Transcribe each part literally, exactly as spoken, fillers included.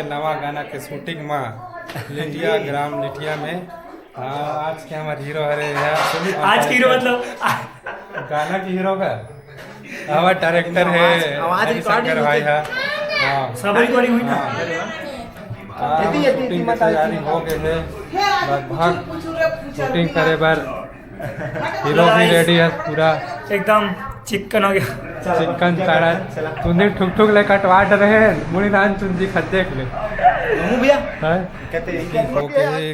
नवा गाना के शूटिंग मा लिटिया, ग्राम लिटिया में। हाँ, आज के हमारे हीरो हरे यार, सुमित आज के हीरो अंतारिकर। मतलब गाना के हीरो का हमारा डायरेक्टर है आवाज, आवाज हरिशंकर भाई है। हाँ। सब रिकॉर्डिंग हुई ना? हाँ। हाँ, शूटिंग की तैयारी हो गई है लगभग। शूटिंग करे बर हीरो भी रेडी है पूरा। एकदम चिकन हो गया। चिकन सारा चुंदी ठुक ठुक ले कटवा डरे हैं। मुड़ी नान चुंदी खत देख ले। भैया। हैं?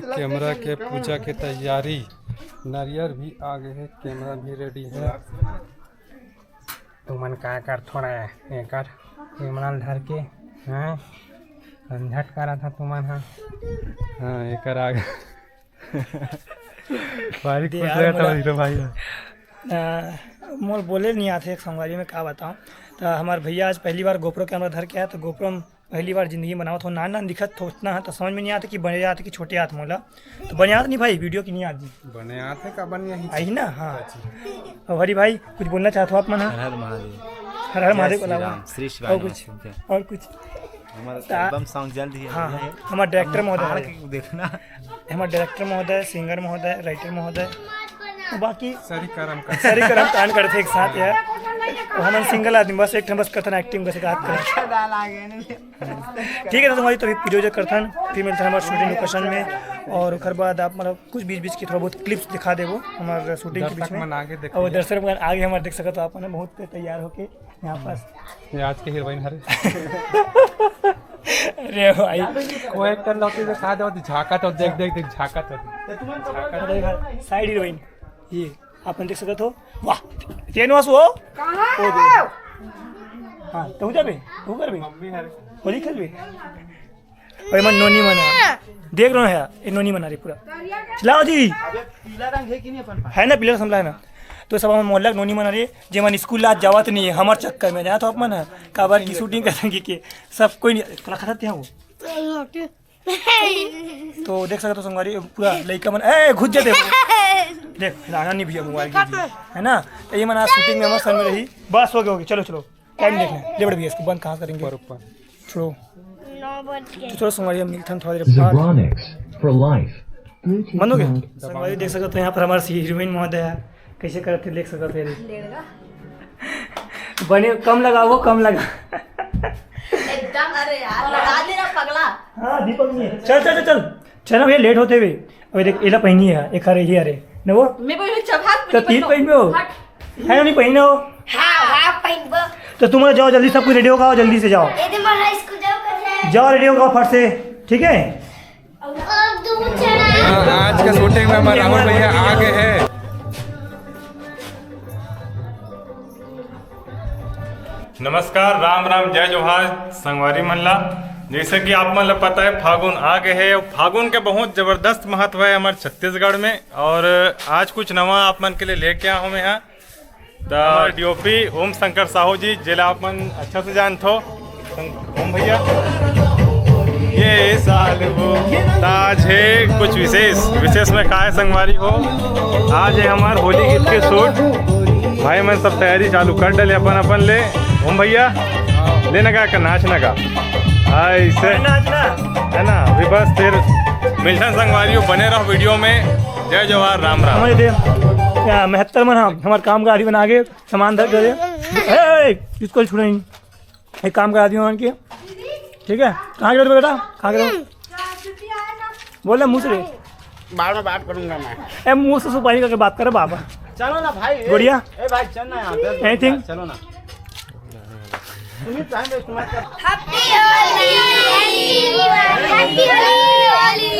कैमरा के पूजा के तैयारी। नारियर भी आ गए हैं, कैमरा भी रेडी है। तुमन का कर थोड़ा एकर कैमरा ल धर के, हाँ, झंझट करा था तुमन, हाँ। हाँ, एकर आ गए। भारी खुश रहता हमारा हीरो भाई। आ, मोर बोले नहीं आते एक संगवारी में का बताऊँ। तो हमारे भैया आज पहली बार GoPro कैमरा धर के आया, तो GoPro में पहली बार जिंदगी में बनावत हो, नान नान दिखत हो, उतना है तो समझ में नहीं आता कि बड़े आते कि छोटे आते मोला। तो बड़े आते नहीं भाई, वीडियो की नहीं आती। बड़े आते का बन यही आई ना, हाँ। और हरी भाई, कुछ बोलना चाहते हो आप मन? हर हर महादेव। हर हर महादेव के अलावा श्री राम, श्री शिवाय और कुछ? और कुछ? हमारा एल्बम सॉन्ग जल्द ही हाँ, हाँ। हमारे डायरेक्टर महोदय, देखना। हमारे डायरेक्टर महोदय, सिंगर महोदय, राइटर महोदय, बाकी सरी करम का सरी करम कांड करते एक साथ यार। तो हम सिंगल आदमी बस एक ठन बस करथन एक्टिंग बस एक आध करथन। ठीक है, तो हमारी तो अभी पूजा वूजा करथन, फिर मिलते हैं हमारे शूटिंग लोकेशन में। और ओकर बाद आप मतलब कुछ बीच बीच की थोड़ा बहुत क्लिप्स दिखा देबो हमारे शूटिंग के बीच में। और दर्शक मन आगे हमारे देख सकते हो आप, बहुत तैयार होके यहाँ पास। ये आज के हीरोइन हरे। अरे भाई, वो एक टन लौकी में खा दे, झाका तो देख देख देख झाका तो। साइड हीरोइन ये अपन देख सकत हो। वाह, तेन वास वो कहाँ है? हाँ, तू जाबे, तू करबे, मम्मी हरे। होली खेलबे। अरे मन नोनी मना देख रहे हैं, ये नोनी मना रही पूरा। लाओ जी, पीला रंग है कि नहीं अपन पास? है ना, पीला समला है ना। तो सब हम मोहल्ला के नोनी मना रही, जे मन स्कूल आज जावत नहीं है, हमार चक्कर में जाए तो अपन है, काबर की शूटिंग करेंगे के सब कोई नहीं। तोला खाता ते हैं वो। तो देख सकते हो संगवारी, पूरा लइका मन, ए, घुस जाते हैं। देख, हिलाना नहीं भैया, मोबाइल के लिए, है ना? तो ये मन आज शूटिंग में मस्त में रही। बस हो गया, हो गया, चलो, चलो, टाइम देख लें। ले बड़े भैया, इसको बंद कहाँ करेंगे? ऊपर, ऊपर। छोड़ो। नौ बज गए। तो चलो संगवारी, हम मिलते हैं थोड़ा देर बाद। Zebronics for life। बंद हो गया? संगवारी देख सकते हो, यहाँ पर हमारे हीरोइन महोदय कैसे करते देख सकते हो। बने कम लगा, वो कम लगा। एकदम, अरे यार, लगा दे ना पगला। हाँ, दीपक जी, चल, चल, चल, चल। चल ना भैया, लेट होते हुए। अबे देख, एला पहनी है, एक हरे, ये हरे। न वो? मैं पहनू चबहार तो तीन पहनबो। हट। है ना, नहीं पहनो? हाँ, हाँ, पहनबो। तो तुम जाओ जल्दी, सब कुछ रेडी होगा, जल्दी से जाओ। ए, दे, मैं हाई स्कूल जाऊँ, कैसे? जाओ, रेडी होगा फट से, ठीक है? हाँ, आज का शूटिंग में हमारे राहुल भैया आ गए हैं। नमस्कार, राम राम, जय जोहार संगवारी मन ला। जैसे कि आप मन ला पता है, फागुन आ गए है और फागुन के बहुत जबरदस्त महत्व है हमारे छत्तीसगढ़ में। और आज कुछ नवा आप मन के लिए लेके आया हूँ मैं यहाँ। तो डीओपी ओम शंकर साहू जी, जेला आप मन अच्छा से जानथो। ओम भैया, ये साल वो ताज है कुछ विशेष, विशेष में का है संगवारी हो, आज है हमार होली गीत के शूट। भाई मन सब तैयारी चालू कर डले अपन अपन ले। ओम भैया, लेना का, का नाचना का? हाँ, इसे है ना, अभी बस फिर मिलथन संगवारी हो, बने रहो वीडियो में। जय जोहार, राम राम। हमारे दे, क्या महत्तर मन हम, हमारे काम का आदि बना के सामान धर दे। ए, ए, इसको छुड़ा नहीं। एक काम करा दियो उनके। ठीक है, कहाँ गिरे बेटा? कहाँ गिरे? बोल ना मुँह से रे। बाद में बात करूंगा मैं। ए, मुँह से सुपारी करके बात करे बाबा। चलो ना भाई। ए, गुड़िया? ए भाई, चल ना यहाँ, दस मिनट एनीथिंग? चलो ना। सुमित, time waste मत कर। Happy Holi! Happy Holi!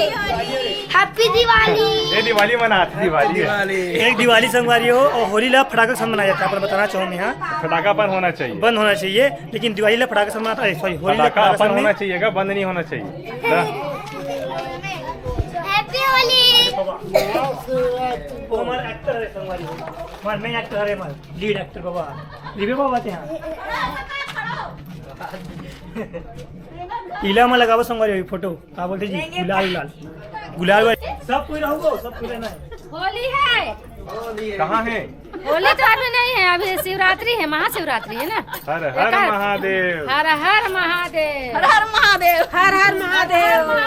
Happy Diwali! ये दिवाली मना, आज दिवाली है। एक दिवाली संगवारी हो और होली ला फटाका से मनाया जाता है, पर बताना चाहूँ मैं यहाँ। फटाका बंद होना चाहिए। बंद होना चाहिए, लेकिन दिवाली ला फटाका से मनाता है, सॉरी, होली ला फटाका फटाका से अपन होना चाहिए, बंद नहीं होना चाहिए। Happy Holi! वो हमारा एक्टर है संगवारी हो, हमारा मेन एक्टर है, हमारा लीड एक्टर बाबा, रिवे बाबा आते हैं। पीला में लगावा संगवारी हो फोटो। का बोलते जी? गुलाल, गुलाल। गुलाल वाले। सब कोई रहोगे, सब कोई रहना है। होली है। कहाँ है? होली तो अभी नहीं है, अभी शिवरात्रि है, महाशिवरात्रि है ना। हर हर एकर महादेव। हर हर महादेव। हर हर महादेव। हर हर महादेव। हर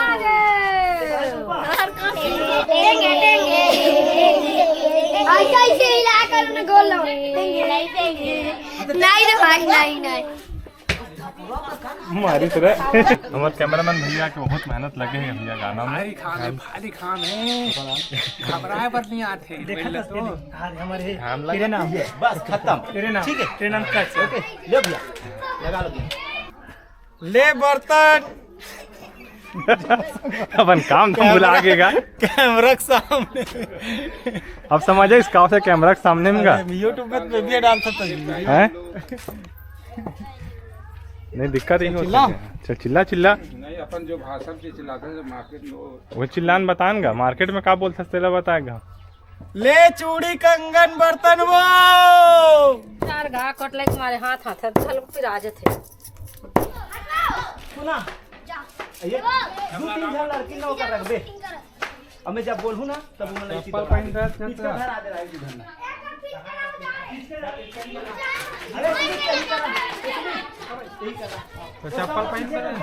हर महादेव। टेंगे, टेंगे। ऐसे, ऐसे हिला कर उन्हें गोल लो। नहीं, टेंगे। नहीं रे भाई, नहीं, नहीं। मारिस रे। हमर कैमरामैन भैया के बहुत मेहनत लगे है भैया गाना में। भारी काम है, भारी काम है। घबराए बर नहीं आते। देखा पहले तो तो। हाँ, हमारे हाँ, हम लगे तेरे नाम। बस खत्म। तेरे नाम। ठीक है। तेरे नाम का ओके, ले भैया, लगा लो भैया। ले बर्तन। अपन काम तो भुला कैमरा, गेगा। कैमरा के सामने। अब समझ है इसका से कैमरा के सामने में का। अरे, YouTube में तो मैं भी डाल सकता हूँ। हैं? नहीं, दिक्कत ही होती चिल्ला। है। चल, चिल्ला, चिल्ला। नहीं, अपन जो भाषा से चिल्लाते हैं, जो मार्केट में वो वो चिल्लान बताएगा, मार्केट में का बोलता है, तेला बताएगा। ले चूड़ी कंगन बर्तन वो। चार घा कटले के मारे हाथ, हाथ है, चल पिरा जथे। सुना, ये दो तीन झन लड़की ना ओकर रखबे। अब मैं जब बोलूँ ना, तब वो चप्पल पहन रहा है, पीछे घर आ दे रहा है, इधर ना। अरे, सुमित, यही कर रहा है। सुमित, यही कर रहा है। तो चप्पल पहन कर रहे हैं।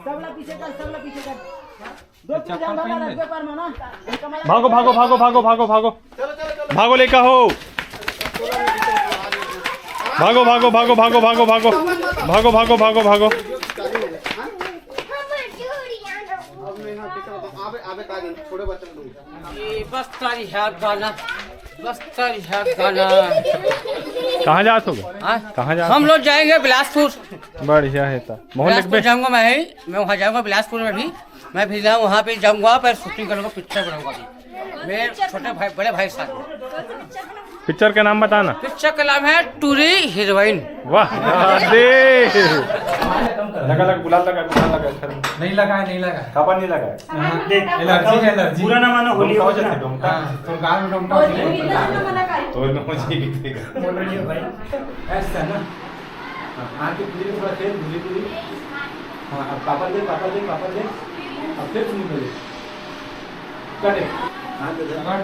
सब ला पीछे कर, सब ला पीछे कर। दो तीन जन भागा रखबे पर में ना। भागो, भागो, भागो। भागो लेका हो। भागो, भागो, भागो। भागो, भागो, भागो, भागो। आबे, आबे का जन, छोड़े बच्चन को। ये बस तारी है गाना, बस तारी है गाना। कहाँ जात हो? हाँ? कहाँ जात हम हो? लोग जाएंगे बिलासपुर। बढ़िया है ता। मोहन बिलासपुर लिखबे? जाऊंगा मैं, मैं वहाँ जाऊंगा बिलासपुर में भी। मैं भी जाऊँ, वहाँ पे जाऊंगा, पर शूटिंग करूंगा, पिक्चर बनाऊंगा अभी। मैं छोटे भाई, बड़े भाई के साथ। पिक्चर का नाम बताना। पिक्चर का नाम है टूरी हीरोइन। वाह, दे। लगा, लगा, गुलाल लगा, गुलाल लगा, घर में। नहीं लगा है, नहीं लगा है। काबर नहीं लगा है? हाँ, देख, एलर्जी है, एलर्जी। बुरा ना मानो, होली डोमटा हो हो जाते, ना। डोमटा। हाँ, तो गाल में डोमटा हो जाते। तो इन्हों जी भी देगा। बोल रही है भाई। ऐसा ना। हाँ, आके पूरी थोड़ा खेल, पूरी, पूरी। हाँ, अब पापा दे, पापा दे, पापा दे। अब फिर शुरू करिए। कटे। हाँ, दे दे। पकड़,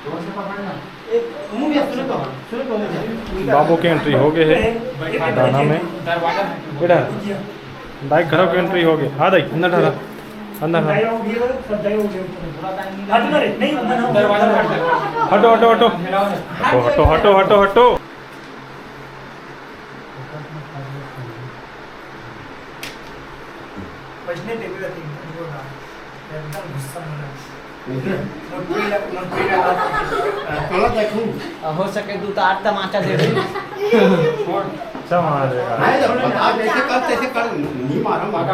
जोर से पकड़ना। एक मुंह भी सुनो तो, सुनो तो मुझे। बाबू के एंट्री हो गए है गाना में। दरवाजा है। बेटा, दाई घरों के एंट्री हो गए। हाँ दाई, अंदर ठहरा, अंदर ठहरा। दाई हो गए, सब दाई हो गए। हटो ना रे, नहीं, मना हो। दरवाजा हट जा। हटो, हटो, हटो। हटो, हटो, हटो, हटो, हटो। बजने दे मेरा तीन, तीन को ना। एकदम गुस्सा में ना। नौकरी लग-, नौकरी लगा। थोड़ा देखूं। हो सके दू तो आठ तमाचा दे दे। अच्छा मारेगा। नहीं, जब बता, जैसे कर, तैसे कर, नहीं मारा, मारा।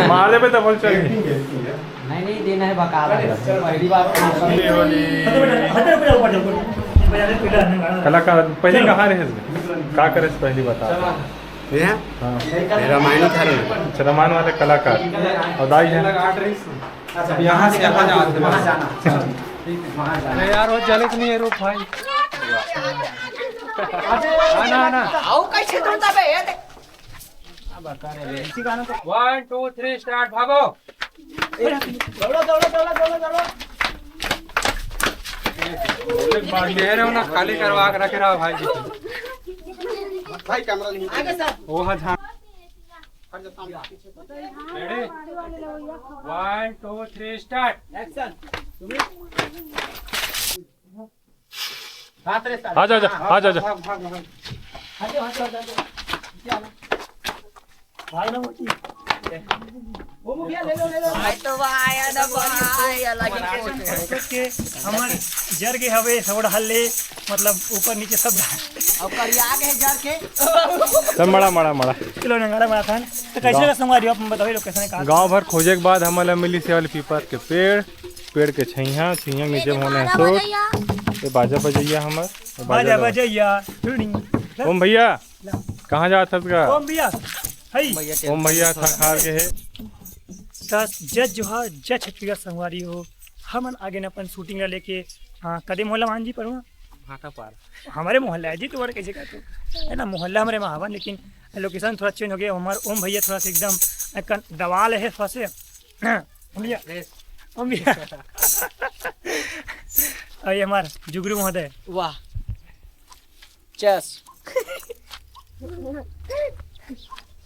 मारे पे तो बोल चल। Acting, acting है। नहीं, नहीं, देना है बकाला। अरे, चलो। पहली बार। होली, होली। हटो बेटा, हटो बेटा, ऊपर जाओ, ऊपर। ये बजा दे, पहले आने वाला। कलाकार पहले चलो। कहाँ रहे थे? का करे से पहली बता। ये है? हाँ। ये रामायणी घर में। अच्छा, रामायण वाले कलाकार। और दाई है? अच्छा, यहाँ से यहाँ जाना। वहाँ जाना। ठीक है, वहाँ जाना। अरे यार, वो जलत नहीं है, रूप भाई। आना, आना। आओ, कैसे तुम तबे, ये देख। अब बता रहे हैं, इसी गाना को। One, two, three, start, भागो। दौड़ो, दौड़ो, दौड़ो, दौड़ो, दौड़ो। मेरे हो ना, खाली करवा के रखे रहो भाई जी। भाई, कैमरा नहीं। आगे सर। वो हाँ, हाँ। हट जा, सामने। Ready? One, two, three, start. Action. आ जा, आ जा, आ जा, आ जा। भाग, भाग, भाग, भाग। हटो, हटो, हटो, हटो। क्या हुआ? भाग ना, मोटी। वो मुखिया, ले लो, ले लो। भाई तो भाई, अरे भाई, अलग ही के हमर जर के हवे, सब डाल ले, मतलब, ऊपर नीचे सब डाल। अब करिया आगे है जर के। सब मड़ा, मड़ा, मड़ा। चलो, नंगाड़ा मड़ा था। तो कैसे गाँव का संगवारी हो, आप बताओ, ये लोग कैसे ने कहा? गाँव भर खोजे के बाद हमन ला मिली से वाली पीपर के पेड़। पेड़ के छैया, छैया के नीचे में होने हसोट। ये बाजा बजैया हमर, ये बाजा बाजा दो। बजैया, टुडिंग। ओम भैया, ला। कहाँ जात हस गा? ओम भैया, हई। ओम भैया थक हार के है। त जय जोहार, जय छत्तीसगढ़ संगवारी हो। हमन आगे न अपन shooting ला लेके, हाँ, कदे मोहल्ला मान जी पड़वा? भाटा पार। हमारे मोहल्ला है जी, तुम्हारे कैसे कहते हो? है ना, मोहल्ला हमारे में हवन, लेकिन location थोड़ा change हो गया। हमारे ओम भैया थोड़ा सा एकदम एक दवाल है थोड़ा से। ओम भैया, fresh। ओम भैया। अउ ये हमार जुगरू महोदय। वाह, चेस।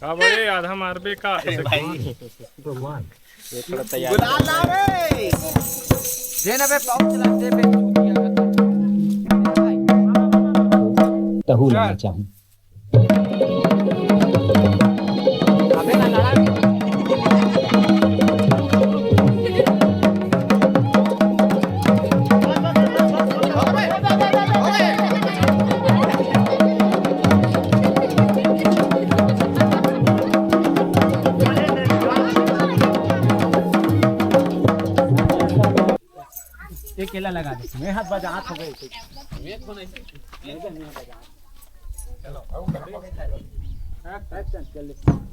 का बड़े आधा मारबे का? अरे भाई। ये थोड़ा तैयार गुलाल ला रे। दे ना बे, पाउच ला दे बे। तहू लेना चाहूँ। एक केला लगा दे। मैं हाथ बजात हो गए।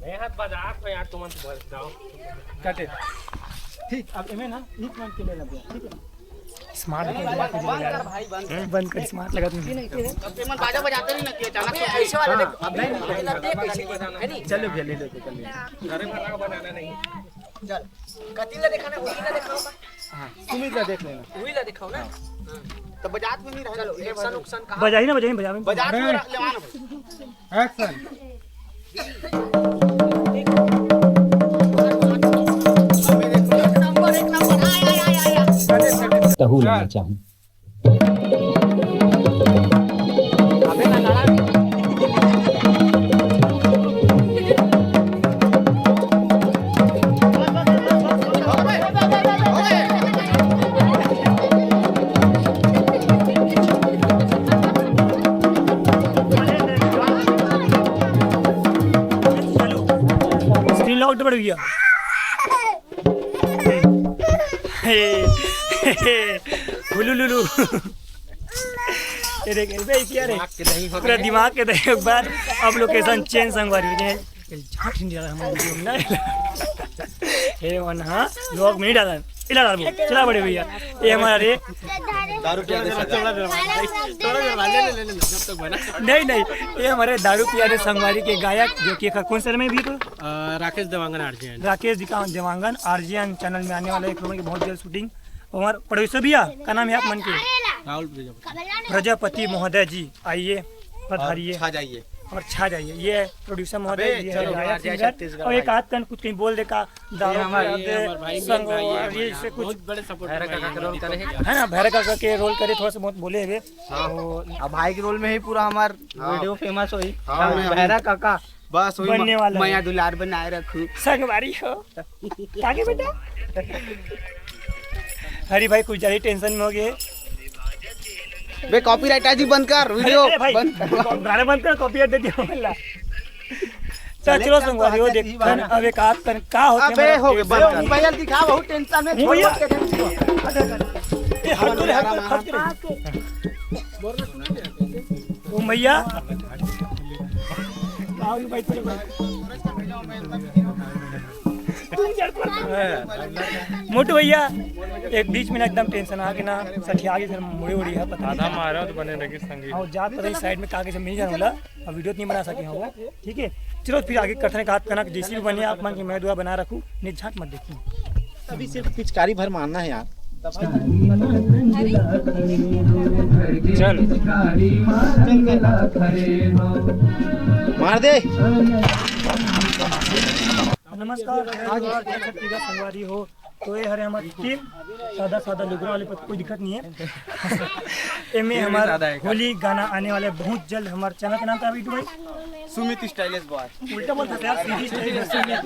मैं हाथ बजात हो यार, तुमन तो बस जाओ। काटे। ठीक, अब एमे ना, एक मिनट के लिए लग गया, ठीक है? स्मार्ट बंद कर भाई, बंद कर। बंद कर, स्मार्ट लगा तुमने। अब एमन बाजा बजाते नहीं ना कि अचानक से ऐसे वाला देख, अब नहीं, नहीं, नहीं, नहीं, नहीं, नहीं, नहीं, चलो भैया, ले लो, चलो। अरे, भला बनाना नहीं। चल, कतिला दिखाना, वही ना दिखाओ का? हाँ, सुमित ला देख लेना। वही ला दिखाओ ना। हाँ। तो बजात में नहीं रहना। चलो, एक्शन उक्शन कहाँ? बजाई ना, बजाई, बजाई। बजात में अरे। रख, लेवा ना भाई। एक्शन। एक नंबर, एक नंबर। आय, आय, आय, आय, आय। तहू लेना चाहूँ। स्क्रीन लॉक तो पड़ गया। हे, हे, हे, हुलुलुलु। ये देख, ये देख, क्या रे? दिमाग के दही हो पूरा गए। दिमाग के दही एक बार। अब लोकेशन चेंज संगवारी हो गए। झाट इंडिया हम लोग ना। हे वन, हाँ, व्लॉग में नहीं डाला। इला डाल, चला बड़े भैया। ये हमारा रे। दारू पिया दे सदा। नहीं, नहीं, ये हमारे दारू पिया दे संगवारी के गायक, जो कि एक कौन शहर में भी तो? अ, राकेश देवांगन आरजेएन। राकेश जी का देवांगन आरजेएन चैनल में आने वाला है, एक लोगों की बहुत जल्द शूटिंग। और हमारे प्रोड्यूसर भैया, का नाम है आप मन के? राहुल प्रजापति। प्रजापति महोदय जी, आइए, पधारिए। और छा जाइए। और छा जाइए। ये प्रोड्यूसर महोदय, अबे, ये है चलो, गायक, आरजेएन सिंगर। छत्तीसगढ़ और एक भाई। आध कन कुछ कहीं बोल दे का, दारू ये हमारे, पिया दे, ये हमारे भाई, संग भाई, ये और ये हमारे से कुछ बहुत बड़े सपोर्टर भैरव काका भाई के रोल हमारे। करे। है ना, भैरव काका के रोल करे, थोड़ा सा बहुत बोले हुए। हाँ। तो अब भाई के रोल में ही पूरा हमार हाँ। वीडियो फेमस होई। हाँ, हाँ, वही। भैरव काका बस वही बनने म-, वाला है। मया दुलार बनाए रखू। संगवारी हो। आगे बेटा। हरी भाई कुछ ज्यादा टेंशन में हो गए। बे कॉपीराइट आज ही बंद कर, वीडियो अरे, अरे भाई, बंद कर। गाना बंद कर, कॉपीराइट दे दिया मला। चल, चलो संगवारी हो, देखथन अब एक आध कन का होथे अबे, हमारा हो गए, बंद कर। मोबाइल दिखा, बहुत टेंशन में हूँ भैया। छोड़ के। ए, हट तो रे, हट तो रे, हट तो रे। ओ भैया। आओ भाई, चलो भाई। मोटू भैया, एक बीच में ना एकदम टेंशन आ के ना, सठिया के फिर मुड़ी उड़ी है, पता नहीं। आधा मारा तो बने लगे संगीत। और जात पता नहीं साइड में का के से मिल जाने वाला। अब वीडियो तो नहीं बना सके हम वो, ठीक है। चलो फिर आगे कथन का हाथ कनक जैसी भी बने, आप मन के मैं दुआ बना रखूँ, नहीं झाट मत देखिए। अभी सिर्फ पिचकारी भर मारना है यार। चल। मार दे। नमस्कार, आज छत्तीसगढ़ संगवारी हो। तो ये हरे हमारी टीम, सादा सादा लुगरा वाले पर कोई दिक्कत नहीं है। एमे ये भी हमारा सादा है। होली गाना आने वाला है बहुत जल्द। हमारा चैनल का नाम क्या है, बिट्टू भाई? सुमित स्टाइलिश बॉय। उल्टा बोलता था यार, सीधी स्टाइलिश।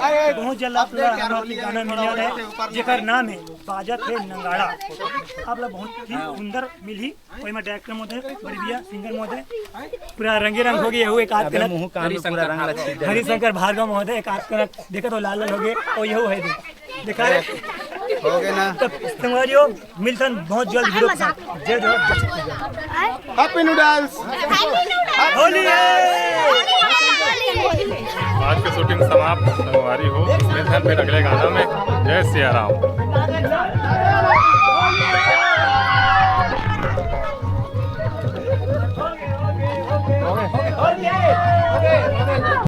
अरे, बहुत जल्द आप लोग हमारा गाना मिलने वाला है, जेकर नाम है बाजत है नगाड़ा। आप लोग बहुत ही सुंदर मिली। कोई में डायरेक्टर महोदय, बड़े भैया, सिंगर महोदय, पूरा रंगे रंग हो गया। वो एक आध अबे कनक मुंह कान में पूरा रंग लग गया। हरिशंकर भार्गव महोदय एक आध कनक देखा तो लाल लाल हो गए। और यही है दे। देखा है? हो गए ना? तब संगवारी हो, मिलथन बहुत जल्द वीडियो के साथ। जय जोहार, जय छत्तीसगढ़। Happy noodles. होली है। आज की शूटिंग समाप्त, संगवारी हो। मिलथन फिर अगले गाना में। जय सिया राम।